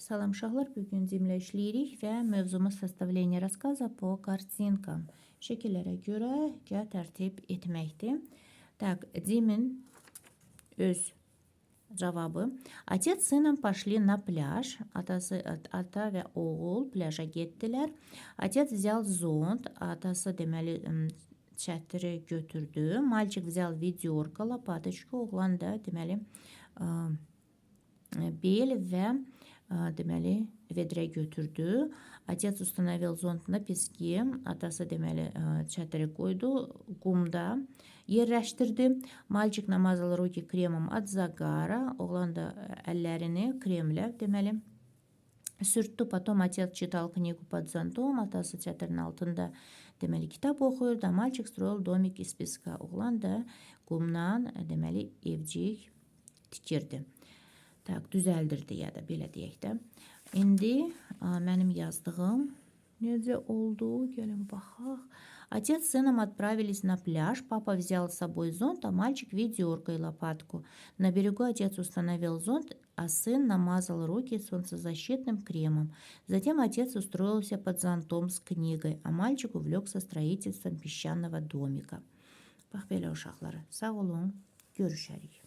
Salam uşaqlar, bugün Dimlə işləyirik və mövzumuz составление рассказа по картинкам. Şəkillərə görə hekayə tərtib etməkdir. Так, Dimin öz cavabı. Отец с сыном пошли на пляж. Atası, ata və oğul plyaja getdilər. Отец взял зонт. Atası deməli çətiri götürdü. Мальчик взял ведерко, лопаточку. Oğlan da deməli bel və deməli vedrə götürdü. Отец установил зонт на песке. Atası deməli çətiri qoydu qumda yerləşdirdi. Мальчик намазал руки кремом от загара. Oğlan da əllərini kremlə deməli sürtdü. Потом отец читал книгу под зонтом. Atası çətirin altında deməli kitab oxuyurdu. Мальчик строил домик из песка. Oğlan da qumdan deməli evcik tikirdi. Так, düzəldirdi ya da belə deyək də. İndi mənim yazdığım necə oldu? Gəlin baxaq. Отец с сыном отправились на пляж. Папа взял с собой зонт, а мальчик ведерко и лопатку. На берегу отец установил зонт, а сын намазал руки солнцезащитным кремом. Затем отец устроился под зонтом с книгой, а мальчик увлекся строительством песчаного домика. Bax belə, uşaqlar. Sağ olun. Görüşərik.